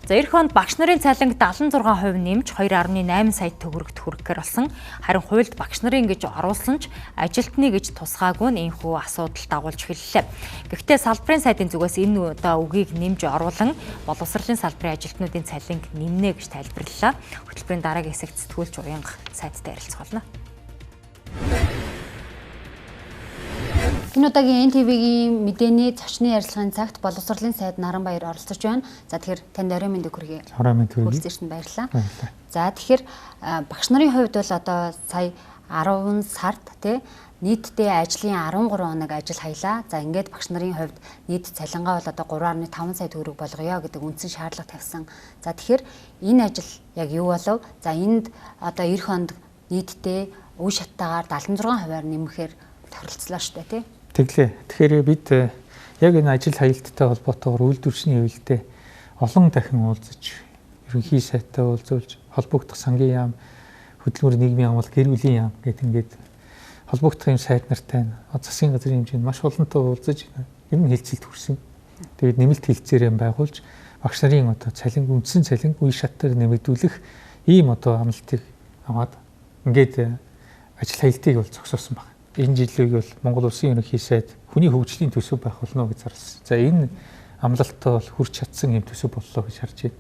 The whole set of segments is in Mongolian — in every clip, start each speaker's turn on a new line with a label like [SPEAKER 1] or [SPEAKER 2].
[SPEAKER 1] За эх онд багш нарын цалинг 76% нэмж 2.8 сая төгрөгт хүрэхээр болсон. Харин хуульд багш нарын гэж оруулсан ч ажилтны гэж тусгаагүй нь энэхүү асуудал дагуулж эхэллээ. Гэхдээ салбарын сайдын зүгээс энэ удаа үгийг нэмж оруулан боловсролын салбарын ажилтнуудын цалинг нэмнэ гэж тайлбарлалаа. Хөтөлбөрийн дараагийн хэсэгт сэтгүүлч уянга сайдтай ярилцах болно.
[SPEAKER 2] Энэ удаагийн NTV-гийн мэдээний зочны ярилцлагын цагт боловсролын сайд Наранбаяр оролцож байна. За тэгэхээр танд оройн мэндийг хүргэе.
[SPEAKER 3] Оройн мэнд хүргэе.
[SPEAKER 2] Хүрэлцээрсэнд баярлалаа. За тэгэхээр багш нарын хувьд бол одоо сая 10 сард тий нийтдээ ажлын 13 хоног ажил хаялаа. За ингээд багш нарын хувьд нийт цалингаа бол одоо 3.5 сая төгрөг болгоё гэдэг үндсэн шаардлага тавьсан. За тэгэхээр энэ ажил яг юу болов? За энд одоо эх онд нийтдээ үе шаттайгаар 76%-аар нэмэхээр тохиролцлоо шүү дээ тий.
[SPEAKER 3] Тэглээ. Тэгэхээр бид яг энэ ажил хаялттай холбоотойгоор үйлдвэрчний хэвлэлдээ олон дахин уулзаж, ерөнхий сайдтай уулзуулж, холбогдох сангийн яам, хөдөлмөр нийгмийн агуул, гэр бүлийн яам гэдэг ингээд холбогдох юм сайд нартай засгийн газрын хэмжээнд маш олонтой уулзаж ер нь хилцэлт хүрсэн. Тэгээд нэмэлт хилцээрээ байгуулж багш нарын одоо цалин, үндсэн цалин үе шатаар нэмэгдүүлэх ийм одоо амлалтыг аваад ингээд ажил хаялтыг бол зогсоосон байна. Энэ жилийг бол Монгол Улсын ерөнхий сайд хүний хөгжлийн төсөв байх болно гэж зарласан. За энэ амлалттай бол хүрч чадсан юм төсөв боллоо гэж харж байна.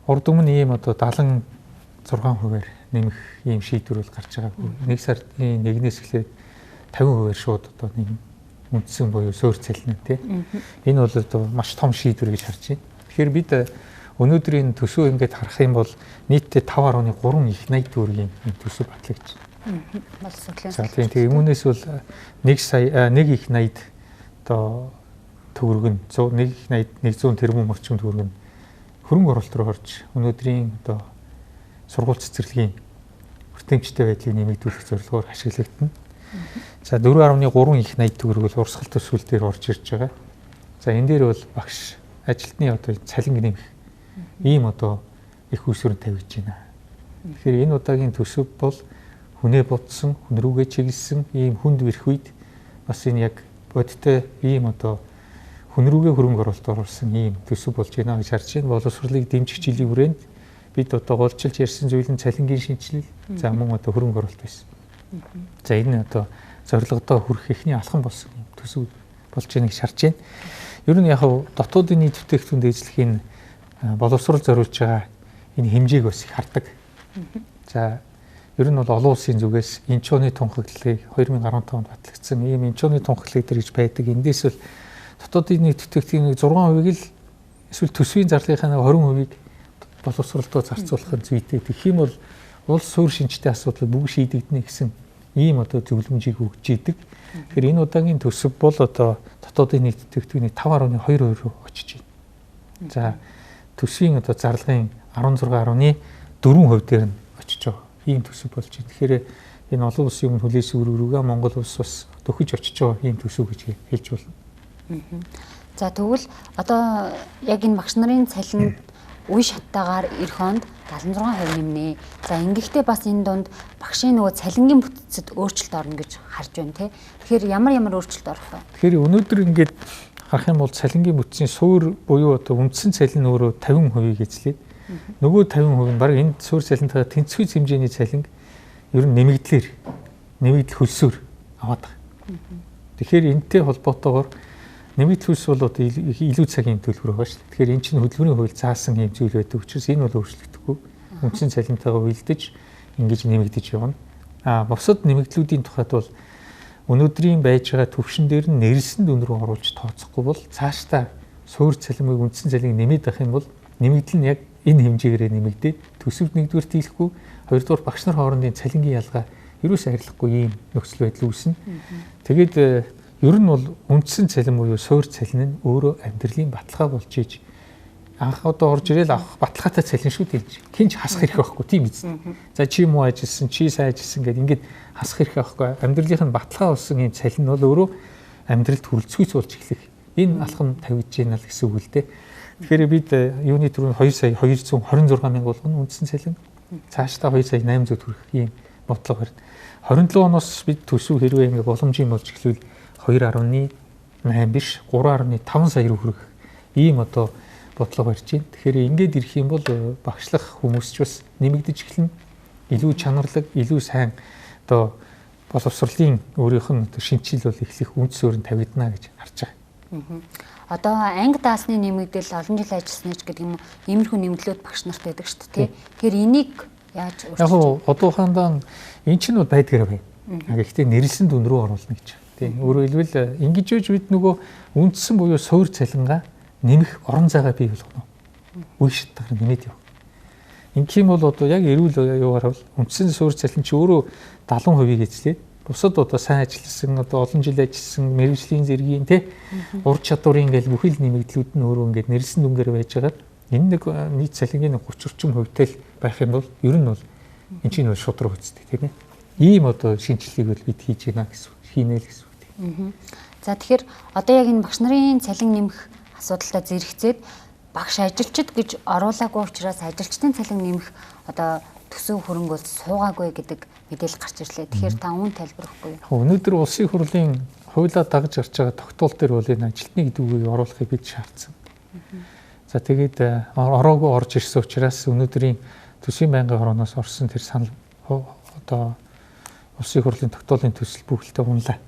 [SPEAKER 3] Урд өмнө ийм одоо 76%-аар нэмэх ийм шийдвэр бол гарч байгаагүй. 1 сарын 1-ээс эхлээд 50%-аар шууд одоо нэм үндсэн буюу суур цалин тий. Энэ бол одоо маш том шийдвэр гэж харж байна. Тэгэхээр бид өнөөдрийн төсөв ингээд харах юм бол нийтдээ 5.3 их 80 төгрөгийн төсөв батлагдж байна.
[SPEAKER 2] Боловсролын.
[SPEAKER 3] За тийм тэгээ үүнээс бол 1 сая 1 их 80 одоо төгрөг нь 1 их 80 100 тэрбум орчим төгрөг нь хөрөнгө оруулалт руу орж өнөөдрийн одоо сургууль цэцэрлэгийн хүртээмжтэй байдлыг нэмэгдүүлэх зорилгоор ашиглагдана. За 4.3 их 80 төгрөг бол урсгал төсвөл дээр орж ирж байгаа. За энэ дээр бол багш ажилтны одоо цалинг нэмэх ийм одоо их үүсвэр тавьж байна. Тэгэхээр энэ удаагийн төсөв бол хүнээ бодсон, хүн рүүгээ чиглэсэн ийм хүнд бэрх үед бас энэ яг бодиттой ийм одоо хүн рүүгээ хөрөнгө оруулалт оруулсан ийм төсөв болж байна гэж харж байна. Боловсролыг дэмжих жилийн хүрээнд бид одоо голчилж ярьсан зүйл нь цалингийн шинэчлэл, за мөн одоо хөрөнгө оруулалт байсан. За энэ одоо зорилгодоо хүрэх эхний алхам болсон ийм төсөв болж байна гэж харж байна. Ер нь яг дотоодын нийт бүтээгдэхүүн дээжлэх энэ боловсрол зориулж байгаа энэ хэмжээг бас их хардаг. За ер нь бол олон улсын зүгээс Инчоны тунхаглалыг 2015 онд батлагдсан ийм Инчоны тунхаглалыг тэр гэж байдаг. Эндээс бол дотоодын нийт бүтээгдэхүүний 6%-ийг л эсвэл төсвийн зарлалынхаа 20%-ийг боловсролдоо зарцуулах нь зүйтэй. Тэгэх юм бол улс суурь шинжтэй асуудал бүгд шийдэгдэнэ гэсэн ийм одоо зөвлөмжийг өгч идэг. Тэгэхээр энэ удаагийн төсөв бол одоо дотоодын нийт бүтээгдэхүүний 5.2% рүү очиж байна. За төсвийн одоо зарлагын 16.4% дээр нь очиж байгаа. Ийм төсөв болж байна. Тэгэхээр энэ олон улсын өмнө хүлээсэн үүрэг рүүгээ Монгол улс бас дөхөж очиж байгаа ийм төсөв гэж хэлж болно.
[SPEAKER 2] За тэгвэл одоо яг энэ багш нарын цалин үе шаттайгаар эх онд 76% нэмнэ. За ингэхдээ бас энэ дунд багшийн нөгөө цалингийн бүтцэд өөрчлөлт орно гэж харж байна тий. Тэгэхээр ямар ямар өөрчлөлт орох вэ?
[SPEAKER 3] Тэгэхээр өнөөдөр ингээд харах юм бол цалингийн бүтцийн суур буюу одоо үндсэн цалин өөрөө 50%-ийг эзлээд нөгөө 50% нь баг энэ суур цалинтайгаа тэнцвэр хэмжээний цалинг ер нь нэмэгдлэр нэмэгдэл хөлсөөр аваад байгаа. Тэгэхээр энэтэй холбоотойгоор нэмэгдэл хөлс бол одоо илүү цагийн төлбөр байгаа шүү дээ. Тэгэхээр эн чинь хөдөлмөрийн хууль заасан юм зүйл байдаг учраас энэ бол өөрчлөгдөхгүй. Үндсэн цалинтайгаа уялдаж ингэж нэмэгдэж явна. А бусад нэмэгдлүүдийн тухайд бол өнөөдрийн байж байгаа төвшин дээр нь нэрсэн дүн рүү оруулж тооцохгүй бол цаашдаа суур цалинг үндсэн цалинг нэмээд авах юм бол нэмэгдэл нь яг энэ хэмжээгээрээ нэмэгдээд төсөвт нэгдүгээр дийлэхгүй, хоёрдугаар багш нар хоорондын цалингийн ялгаа ерөөс арилахгүй ийм нөхцөл байдал үүснэ. Тэгээд ер нь бол үндсэн цалин буюу суур цалин нь өөрөө амьдралын баталгаа болж иж анх одоо орж ирээл авах баталгаатай цалин шүү дээ. Хинч хасах хэрэг байхгүй тийм биз. За чи муу ажилласан, чи сайн ажилласан гэдээ ингээд хасах хэрэг байхгүй. Амьдралынх нь баталгаа болсон ийм цалин бол өөрөө амьдралд хүрэлцгүйц болж эхлэх. Энэ алхам тавигдж байна л гэсэн үг л дээ. Тэгэхээр бид юуны түрүүнд 2 сая 226 мянга болгоно үндсэн цалин. Цаашдаа 2 сая 800 төгрөг ийм бодлого барина. 27 оноос бид төсөв хэрвээ ингээ боломжийн болж эхлвэл 2.8 биш 3.5 сая руу хүрэх ийм одоо бодлого барьж байна. Тэгэхээр ингээд ирэх юм бол багшлах хүмүүс ч бас нэмэгдэж эхэлнэ. Илүү чанарлаг, илүү сайн одоо боловсролын өөрийнх нь шинчил бол эхлэх үнд суурь нь тавигдана гэж харж байгаа.
[SPEAKER 2] Одоо анги даасны нэмэгдэл, олон жил ажилласны ч гэдэг юм уу, иймэрхүү нэмэгдлүүд багш нарт байдаг шүү дээ. Тэгэхээр энийг яаж
[SPEAKER 3] өөрчилж? Яг нь одоохондоо энэ чинь бол байдгаар байна. Гэхдээ нэрлсэн дүн рүү оруулна гэж. Тийм. Өөрөөр хэлбэл ингэж үж бид нөгөө үндсэн буюу суур цалингаа нэмэх орон зайгаа бий болгоно. Үе шатгаар нэмээд яв. Ингэх юм бол одоо яг эрүүл юугаар бол үндсэн суур цалин чи өөрөө 70%-ийг эзлээд бусад одоо сайн ажилласан, одоо олон жил ажилласан мэргэжлийн зэргийн тий ур чадварын ингээл бүхэл нэмэгдлүүд нь өөрөө ингээд нэрлсэн дүнгээр байж байгаад энэ нэг нийт цалингийн 30 орчим хувьтай л байх юм бол ер нь бол энэ чинь бол шудраг үстэй тийм ээ. Ийм одоо шинжилгээг бол бид хийж гинэ гэсэн үг. Хийнэ л гэсэн үг.
[SPEAKER 2] За тэгэхээр одоо яг энэ багш нарын цалин нэмэх асуудалтай зэрэгцээд багш ажилчид гэж оруулаагүй учраас ажилчдын цалин нэмэх одоо төсөв хөрөнгө бол суугаагүй гэдэг мэдээлэл гарч ирлээ. Тэгэхээр та үүн тайлбар өгөхгүй
[SPEAKER 3] юу? Өнөөдөр улсын хурлын хуулиа дагаж гарч байгаа тогтоол дээр бол энэ ажилтны гэдэг үгийг оруулахыг бид шаардсан. За тэгээд ороогүй орж ирсэн учраас өнөөдрийн төсвийн байнгын хорооноос орсон тэр санал одоо улсын хурлын тогтоолын төсөл бүхэлдээ унлаа.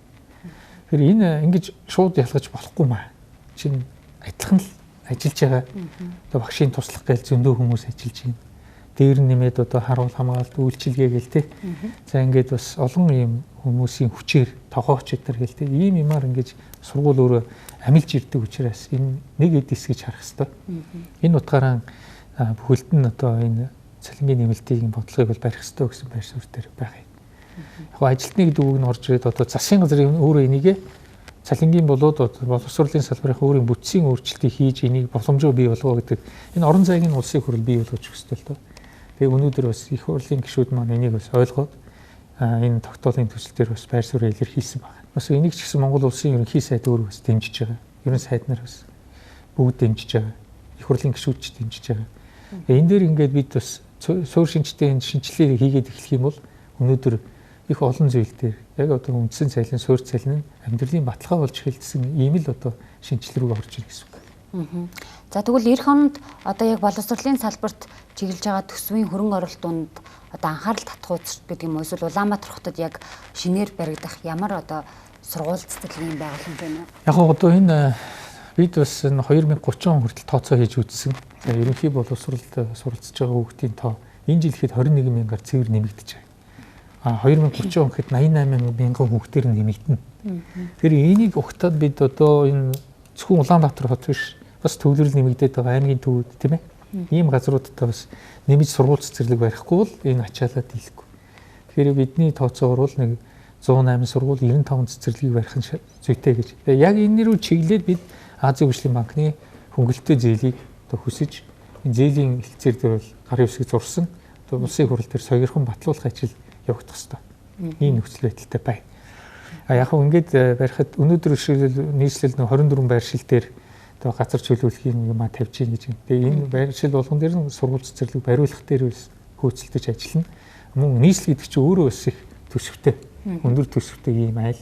[SPEAKER 3] Тэгэхээр энэ ингэж шууд ялгаж болохгүй маа. Чинь адилхан л ажиллаж байгаа. Одоо багшийн туслах гээл зөндөө хүмүүс ажиллаж байна. Дээр нь нэмээд одоо харуул хамгаалалт үйлчилгээ гээл те. За ингээд бас олон ийм хүмүүсийн хүчээр тогооч өдр гээл те. Ийм юмар ингэж сургууль өөрөө амилж ирдэг учраас энэ нэг эд эс гэж харах хэвээр. Энэ утгаараа бүхэлд нь одоо энэ цалингийн нэмэлтийг бодлогыг бол барих хэвээр гэсэн байр суурь дээр байх юм. Яг ажилтны гэдэг үг нь орж ирээд одоо засгийн газрын өөрөө энийгээ цалингийн болоод боловсролын салбарын өөрийн бүтцийн өөрчлөлтийг хийж энийг боломжтой бий болгоо гэдэг энэ орон зайг нь улсын хурл бий болгож өгөх ёстой л доо. Тэгээ өнөөдөр бас их хурлын гишүүд маань энийг бас ойлгоод энэ тогтоолын төсөл дээр бас байр сууриа илэрхийлсэн байна. Бас энийг ч гэсэн Монгол улсын ерөнхий сайд өөрөө бас дэмжиж байгаа. Ерөн сайд нар бас бүгд дэмжиж байгаа. Их хурлын гишүүд ч дэмжиж байгаа. Тэгээ энэ дээр ингээд бид бас суур шинжтэй энэ шинжилгээ хийгээд эхлэх юм бол өнөөдөр их олон зүйл дээр яг одоо үндсэн цалин, суурь цалин нь амьдралын баталгаа болж эхэлсэн ийм л одоо шинжил рүү орж ирнэ гэсэн үг.
[SPEAKER 2] За тэгвэл эх онд одоо яг боловсролын салбарт чиглэж байгаа төсвийн хөрөнгө оруулалт донд одоо анхаарал татах үз гэдэг юм уу эсвэл Улаанбаатар хотод яг шинээр баригдах ямар одоо сургууль цэцэрлэгийн байгууллага байна вэ?
[SPEAKER 3] Яг одоо энэ бид бас энэ 2030 он хүртэл тооцоо хийж үзсэн. За ерөнхий боловсролд суралцж байгаа хүүхдийн тоо энэ жил ихэд 21 мянгаар цэвэр нэмэгдэж байгаа. А 2030 он гэхэд 88 мянган хүүхдээр нэмэгдэнэ. Тэгэхээр энийг угтаад бид одоо энэ зөвхөн Улаанбаатар хот биш бас төвлөрөл нэмэгдээд байгаа аймгийн төвүүд тийм ээ. Ийм газруудтай бас нэмж сургууль цэцэрлэг барихгүй бол энэ ачаалаа дийлэхгүй. Тэгэхээр бидний тооцоогоор бол нэг 108 сургууль 95 цэцэрлэгийг барих нь зүйтэй гэж. Тэгээ яг энэ рүү чиглээд бид Азийн хөгжлийн банкны хөнгөлөлттэй зээлийг одоо хүсэж энэ зээлийн хэлцээр дээр бол гарын үсгийг зурсан. Одоо улсын хурал дээр согирхон батлуулах ажил явагдах хэвээр. Ийм нөхцөл байдалтай байна. А яг хөө ингээд барихад өнөөдөр жишээлбэл нийслэл 24 байршил дээр одоо газар чөлөөлөхийн юмаа тавьж гин гэж. Тэгээ энэ байршил болгон дээр нь сургууль цэцэрлэг бариулах дээр бас хөөцөлдөж ажиллана. Мөн нийслэл гэдэг чинь өөрөө бас их төсөвтэй, өндөр төсөвтэй ийм айл.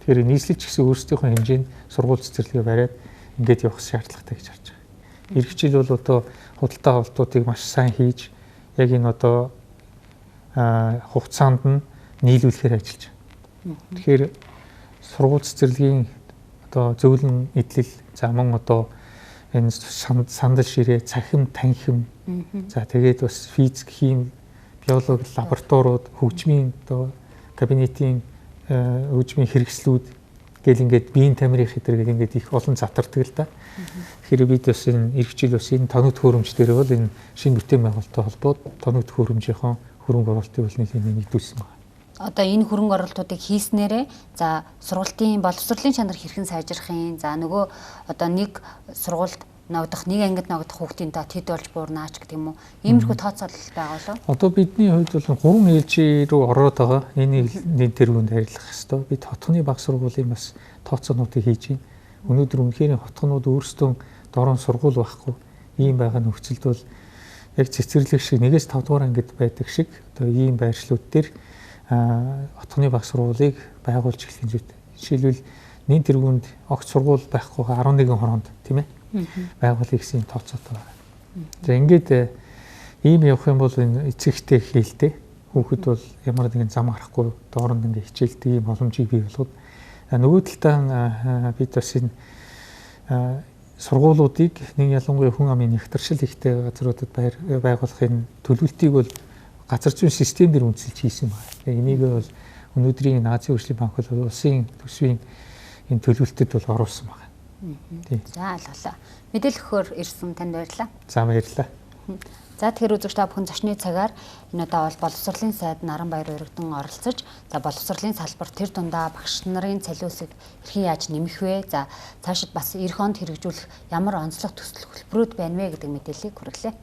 [SPEAKER 3] Тэгэхээр нийслэл ч гэсэн өөрсдийнхөө хэмжээнд сургууль цэцэрлэгээ бариад ингээд явах шаардлагатай гэж харж байгаа. Ирэх жил бол одоо худалдаа авалтуудыг маш сайн хийж яг энэ одоо хугацаанд нь нийлүүлэхээр ажиллаж байгаа. Тэгэхээр сургууль цэцэрлэгийн одоо зөөлөн эдлэл, за мөн одоо энэ сандал ширээ, цахим, танхим, за тэгээд бас физик, хими, биологи лабораториуд, хөгжмийн одоо кабинетийн хөгжмийн хэрэгслүүд гэл ингээд биеийн тамирын хэтэр гэл ингээд их олон затардаг л да. Тэгэхээр бид бас энэ ирэх жил бас энэ тоног төхөөрөмж дээр бол энэ шинэ бүтээн байгуулалттай холбоод тоног төхөөрөмжийнхөө хөрөнгө оруулалтыг бол нэлээд нэмэгдүүлсэн байна.
[SPEAKER 2] Одоо энэ хөрөнгө оруулалтуудыг хийснээрээ за сургалтын боловсролын чанар хэрхэн сайжрах юм, за нөгөө одоо нэг сургуульд ногдох, нэг ангид ногдох хүүхдийн тоо тэд болж буурнаач гэдэг юм уу? Иймэрхүү тооцоолол байгаа болов?
[SPEAKER 3] Одоо бидний хувьд бол 3 ээлжи рүү ороод байгаа. Энэ нэг тэргуунд харилцах хэвээр. Бид хотхны баг сургуулийн бас тооцоонуудыг хийж байна. Өнөөдөр үнэхээр хотхнууд өөрсдөө дорон сургууль байхгүй. Ийм байгаа нөхцөлд бол яг цэцэрлэг шиг 1-ээс 5 дугаар ангид байдаг шиг одоо ийм байршлууд дээр хотхны баг сургуулийг байгуулж эхлэх зүйтэй. Жишээлбэл нэг тэргуунд огт сургууль байхгүй 11 хороонд тийм ээ. Байгуулъя гэсэн тооцоотой байна. За, ингээд ийм явах юм бол энэ эцэгтэй хэлтэй хүүхэд бол ямар нэгэн зам гарахгүй доор нь ингээ хичээлдэг ийм боломжийг бий болгоод, нөгөө талдаа бид бас энэ сургуулиудыг нэг ялангуяа хүн амын нягтаршил ихтэй газруудад байр байгуулахын төлөвлөлтийг бол газар зүйн систем дээр үндэслэж хийсэн байна. Энийг бол өнөөдрийн Азийн хөгжлийн банк бол улсын төсвийн энэ төлөвлөлтөд бол оруулсан байна.
[SPEAKER 2] Тийм. За, ойлголоо. Мэдээлэл өгөхөөр ирсэн танд баярлалаа.
[SPEAKER 3] За, баярлалаа.
[SPEAKER 2] За, тэгэхээр үзэгч та бүхэн зочны цагаар энэ удаа бол боловсролын сайд Наранбаяр өргөдөн оролцож, за, боловсролын салбар, тэр дундаа багш нарын цалиусыг хэрхэн яаж нэмэх вэ? За, цаашид бас эх онд хэрэгжүүлэх ямар онцлог төсөл хөтөлбөрүүд байна вэ гэдэг мэдээллийг хүргэлээ.